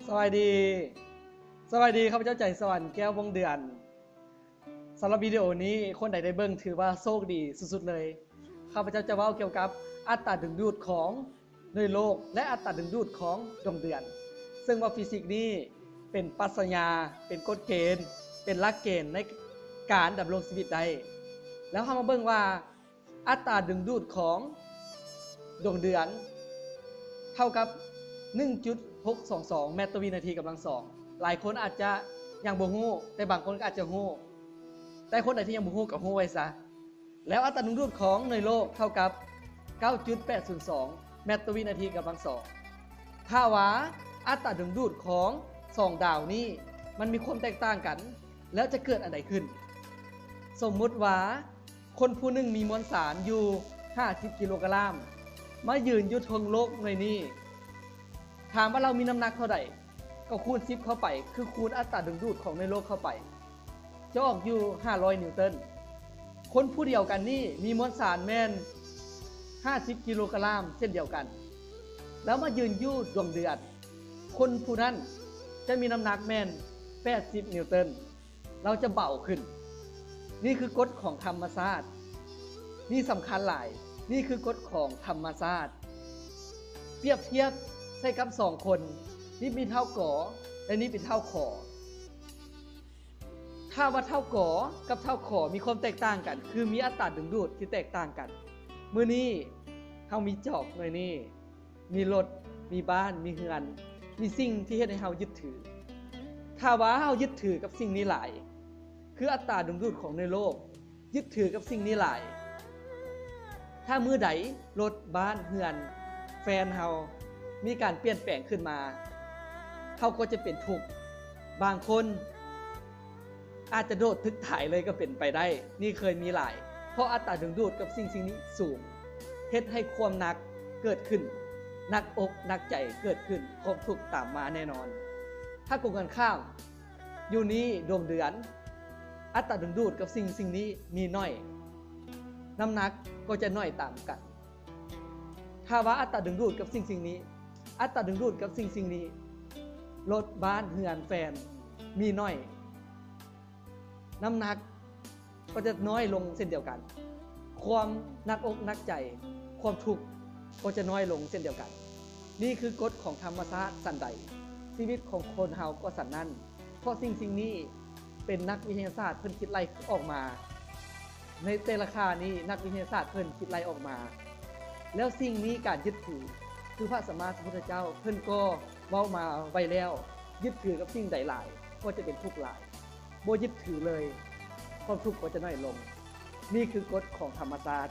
ສະບາຍດີ ສະບາຍດີ ຂ້າພະເຈົ້າ ໃຈສະຫວັນ ແກ້ວວົງເດືອນ. ສຳລັບວິດີໂອນີ້ ຄົນໃດໄດ້ເບິ່ງຖືວ່າໂຊກດີສຸດໆເລີຍ. ຂ້າພະເຈົ້າຈະເວົ້າກ່ຽວກັບອັດຕາດຶງດູດຂອງໜ່ວຍໂລກ ແລະ ອັດຕາດຶງດູດຂອງດວງເດືອນ, ເຊິ່ງວ່າຟີຊິກນີ້ເປັນປັດຊະຍາ, ເປັນກົດເກນ, ເປັນຫຼັກເກນໃນການດຳລົງຊີວິດໄດ້. ແລ້ວເຮົາມາເບິ່ງວ່າ ອັດຕາດຶງດູດຂອງດວງເດືອນເທົ່າກັບໜຶ່ງຈຸດຫົກສອງສອງແມັດຕໍ່ວິນາທີກຳລັງສອງ. ຫຼາຍຄົນອາດຈະຍັງບໍ່ຮູ້, ແຕ່ບາງຄົນກໍອາດຈະຮູ້, ແຕ່ຄົນໃດທີ່ຍັງບໍ່ຮູ້ກໍຮູ້ໄວ້ຊະ. ແລ້ວອັດຕາດຶງດູດຂອງໜ່ວຍໂລກເທົ່າກັບເກົ້າຈຸດແປດສູນສອງແມັດຕໍ່ວິນາທີກຳລັງສອງ. ຖ້າວ່າອັດຕາດຶງດູດຂອງສອງດາວນີ້ມັນມີຄວາມແຕກຕ່າງກັນ, ແລ້ວຈະເກີດອັນໃດຂຶ້ນ? ສົມມຸດວ່າ ຄົນຜູ້ໜຶ່ງມີມວນສານຢູ່ຫ້າສິບກິໂລກຣາມ ມາຢືນຢູ່ເທິງໂລກໜ່ວຍນີ້. ຖາມວ່າລາວມີນ້ຳໜັກເທົ່າໃດ? ກໍຄູນສິບເຂົ້າໄປ, ຄືຄູນອັດຕາດຶງດູດຂອງໜ່ວຍໂລກເຂົ້າໄປ, ຈະອອກຢູ່ຫ້າຮ້ອຍນິວຕັນ. ຄົນຜູ້ດຽວກັນນີ້ມີມວນສານແມ່ນຫ້າສິບກິໂລກຣາມເຊັ່ນດຽວກັນ, ແລ້ວມາຢືນຢູ່ດວງເດືອນ, ຄົນຜູ້ນັ້ນຈະມີນ້ຳໜັກແມ່ນແປດສິບນິວຕັນ. ລາວຈະເບົາຂຶ້ນ. ນີ້ຄືກົດຂອງທຳມະຊາດ. ນີ້ສຳຄັນຫຼາຍ. ນີ້ຄືກົດຂອງທຳມະຊາດ. ປຽບທຽບໃສ່ກັບສອງຄົນ, ນີ້ເປັນທ້າວ ກ ແລະ ນີ້ເປັນທ້າວ ຂ. ຖ້າວ່າທ້າວ ກ ກັບທ້າວ ຂ ມີຄວາມແຕກຕ່າງກັນ, ຄືມີອັດຕາດຶງດູດທີ່ແຕກຕ່າງກັນ. ມື້ນີ້ເຮົາມີຈອກໜ່ວຍນີ້. ມີລົດ, ມີບ້ານ, ມີເຮືອນ, ມີສິ່ງທີ່ເຮັດໃຫ້ເຮົາຍຶດຖື. ຖ້າວ່າເຮົາຍຶດຖືກັບສິ່ງນີ້ຫຼາຍ, ຄືອັດຕາດຶງດູດຂອງໃນໂລກ, ຍຶດຖືກັບສິ່ງນີ້ຫຼາຍ, ຖ້າມື້ໃດລົດ, ບ້ານ, ເຮືອນ, ແຟນເຮົາມີການປ່ຽນແປງຂຶ້ນມາ, ເຮົາກໍຈະເປັນທຸກ. ບາງຄົນ ອາດຈະໂດດຕຶກຕາຍເລີຍກໍເປັນໄປໄດ້. ນີ້ເຄີຍມີຫຼາຍ, ເພາະອັດຕາດຶງດູດກັບສິ່ງສິ່ງນີ້ສູງ, ເຮັດໃຫ້ຄວາມໜັກເກີດຂຶ້ນ, ໜັກອົກໜັກໃຈເກີດຂຶ້ນ, ຄວາມທຸກຕາມມາແນ່ນອນ. ຖ້າກົງກັນຂ້າມ, ຢູ່ນີ້ດວງເດືອນ, ອັດຕາດຶງດູດກັບສິ່ງສິ່ງນີ້ມີໜ້ອຍ, ນ້ຳໜັກກໍຈະໜ້ອຍຕາມກັນ. ຖ້າວ່າອັດຕາດຶງດູດກັບສິ່ງສິ່ງນີ້, ອັດຕາດຶງດູດກັບສິ່ງສິ່ງນີ້, ລົດ, ບ້ານ, ເຮືອນ, ແຟນ ມີໜ້ອຍ, ນ້ຳໜັກກໍຈະນ້ອຍລົງເຊັ່ນດຽວກັນ. ຄວາມໜັກອົກໜັກໃຈ, ຄວາມທຸກກໍຈະນ້ອຍລົງເຊັ່ນດຽວກັນ. ນີ້ຄືກົດຂອງທຳມະຊາດສັນໃດ, ຊີວິດຂອງຄົນເຮົາກໍສັນນັ້ນ. ເພາະສິ່ງສິ່ງນີ້ເປັນນັກວິທະຍາສາດເພິ່ນຄິດໄລ່ອອກມາ. ໃນແຕ່ລະຂ້ານີ້ນັກວິທະຍາສາດເພິ່ນຄິດໄລ່ອອກມາ. ແລ້ວສິ່ງນີ້ການຍຶດຖື, ຄືພະສຳມາສຳພຸດທະເຈົ້າເພິ່ນກໍເວົ້າມາໄວ້ແລ້ວ, ຍຶດຖືກັບສິ່ງໃດຫຼາຍກໍຈະເປັນທຸກຫຼາຍ, ບໍ່ຍຶດຖືເລີຍ, ຄວາມທຸກກໍຈະໜ້ອຍລົງ. ນີ້ຄືກົດຂອງທຳມະຊາດ.